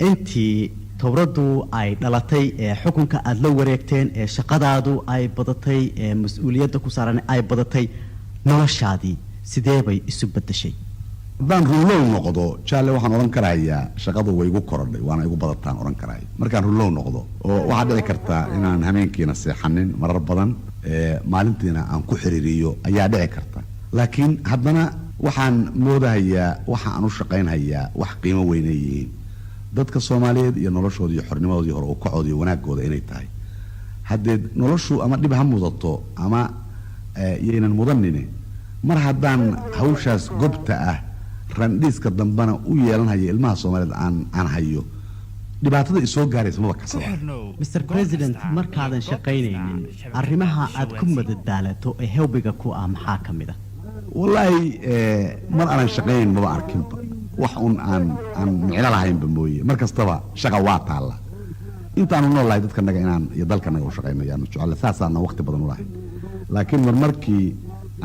Intii towraddu ay dhalatay ee xukunka aada la wareegteen ee shaqadaadu ay badatay ee mas-uuliyadda ku saaran ay badatay, noloshaadii sidee bay isu beddeshay? Haddaan runlow noqdo, Jaalle, waxaan odhan karayaa shaqadu way igu korodhay, waana igu badataan odhan karaya markaan runlow noqdo. Oo waxaa dhici kartaa inaan hameenkiina seexanin marar badan, maalintiina aan ku xiriiriyo ayaa dhici karta. Laakiin haddana waxaan moodahayaa waxa aan u shaqaynhayaa wax qiimo weynay yihiin, dadka Soomaaliyeed iyo noloshooda iyo xornimadooda iyo hore ukacooda iyo wanaagooda inay tahay. Haddee noloshu ama dhib ha mudato ama yaynan mudanine, mar haddaan hawshaas gobta ah randhiiska dambena u yeelanhayo ilmaha Soomaaliyeed aan hayo, dhibaatada isoo gaaraysa maba kasaba. Mr President, markaadan shaqaynaynin, arrimaha aad ku madadaalato ee hobby-ga ku ah maxaa ka mid a? Wallaahi, mar aanan shaqaynayn maba arkinba, wax un aan micno lahaynba mooye. Mar kastaba shaqa waa taalla. Intaanu nool lahay dadkanaga inaan iyo dalkanaga u shaqayno yaanu jecel, saasaana waqti badan u lahayn. Laakiin marmarkii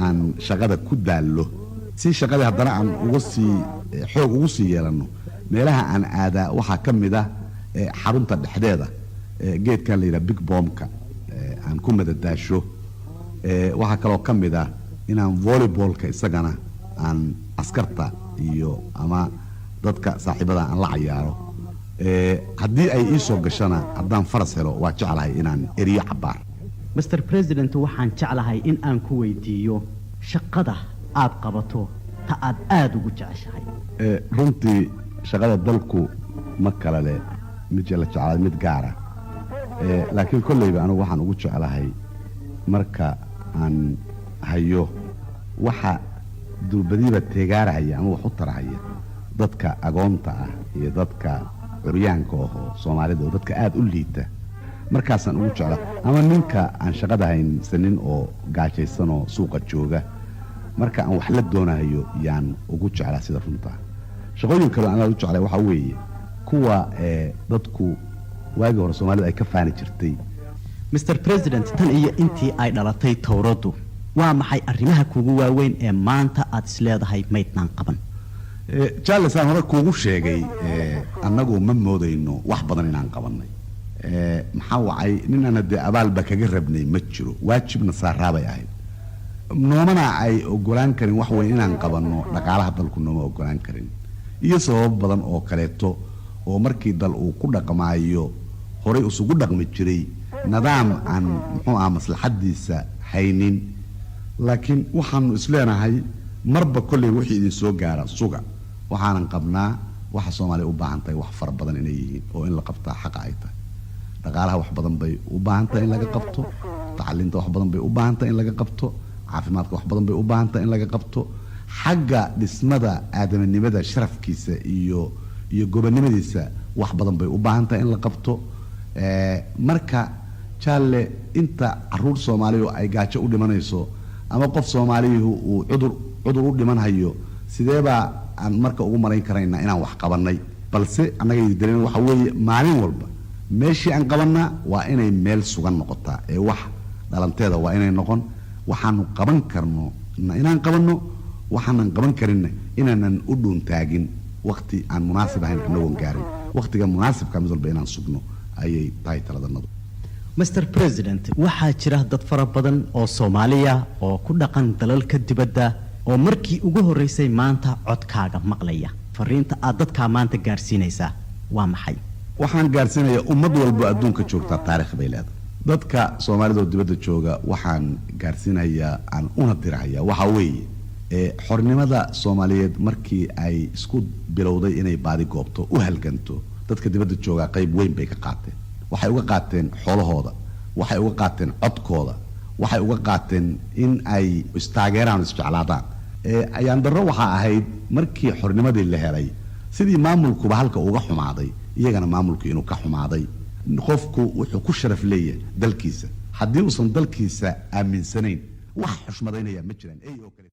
aan shaqada ku daallo, si shaqadii haddana aan uga sii xoog ugu sii yeelanno, meelaha aan aadaa waxaa ka mid ah xarunta dhexdeeda geedkan la yidhaha Big Bombka aan ku madadaasho. Waxaa kaloo ka mid ah inaan volleyballka isagana aan askarta iyo ama dadka saaxiibada aan la cayaaro. Haddii ay ii soo gashana, haddaan faras helo, waa jeclahay inaan eriyo cabbaar. Mr President, waxaan jeclahay in aan ku weydiiyo shaqada aad qabato ta aad aada ugu jeceshahay. Runtii shaqada dalku ma kala leh mid la jeclaad mid gaara, laakiin kolleyba anigu waxaan ugu jeclahay marka aan hayo waxa durbadiiba teegaarahaya ama wax u tarahaya dadka agoonta ah iyo dadka curyaanka ahoo Soomaalida oo dadka aada u liita, markaasaan ugu jecla. Ama ninka aan shaqada haysanin oo gaajaysanoo suuqa jooga marka aan wax la doonahayo yaan ugu jeclaa sida runtaa. Shaqooyin kaleo aan aad u jeclay waxaa weeye kuwa dadku waagii hore Soomaalida ay ka faani jirtay. Mr President, tan iyo intii ay dhalatay towraddu, waa maxay arrimaha kugu waaweyn ee maanta aad isleedahay maydnaan qaban? Charles, aan hore kuugu sheegay, annagu ma moodayno wax badan inaan qabannay. Maxaa wacay, nin aan haddee abaalba kaga rabnay ma jiro, waajibna saaraabay ahayd, noomana ay ogolaan karin wax weyn inaan qabanno. Dhaqaalaha dalku nooma ogolaan karin iyo sababo badan oo kaleeto oo markii dal uu ku dhaqmaayo horay isugu dhaqmi jiray nidaam aan muxuu aha maslaxadiisa haynin. Laakiin waxaanu isleenahay marba kolley wixii idin soo gaara suga. Waxaanan qabnaa waxa Soomaaliya u baahan tahay wax fara badan inay yihiin oo in la qabtaa xaqa ay tahay. Dhaqaalaha wax badan bay u baahan tahay in laga qabto, tacliinta wax badan bay u baahan tahay in laga qabto, caafimaadka wax badan bay u baahan tahay in laga qabto, xagga dhismada aadamanimada sharafkiisa iyo gobonimadiisa wax badan bay u baahan tahay in la qabto. Marka Jaalle, inta caruur Soomaaliya ay gaajo u dhimanayso ama qof Soomaaliyuhu uu cudur u dhimanhayo, sideebaa aan marka ugu malayn karaynaa inaan wax qabannay? Balse annaga dareen waxa weeye maalin walba meeshii aan qabannaa waa inay meel sugan noqotaa ee wax dhalanteeda waa inay noqon. Waxaanu qaban karno inaan qabanno, waxaanan qaban karinna inaanan u dhuuntaagin wakti aan munaasib ahayn anagoon gaarin waktiga munaasibka. Mid walba inaan sugno ayay tahay taladanadu. Mr President, waxaa jira dad fara badan oo Soomaaliya oo ku dhaqan dalalka dibadda oo markii ugu horreysay maanta codkaaga maqlaya. Fariinta aad dadkaa maanta gaarsiinaysaa waa maxay? Waxaan gaarsiinayaa, ummad walbo adduunka joogtaa taarikh bay leedahay. Dadka Soomaalida oo dibadda jooga waxaan gaarsiinayaa aan una dirahayaa waxaa weeye, xornimada Soomaaliyeed markii ay isku bilowday inay baadi goobto u halganto, dadka dibadda joogaa qayb weyn bay ka qaateen. Waxay uga qaateen xoolahooda, waxay uga qaateen codkooda, waxay uga qaateen in ay istaageeraan oo isjeclaadaan. Ayaan darro waxaa ahayd markii xornimadii la helay, sidii maamulkuba halka uga xumaaday, iyagana maamulku inuu ka xumaaday. Qofku wuxuu ku sharaf leeyahay dalkiisa. Haddii uusan dalkiisa aaminsanayn, wax xushmadaynaya ma jiraan ey oo kale.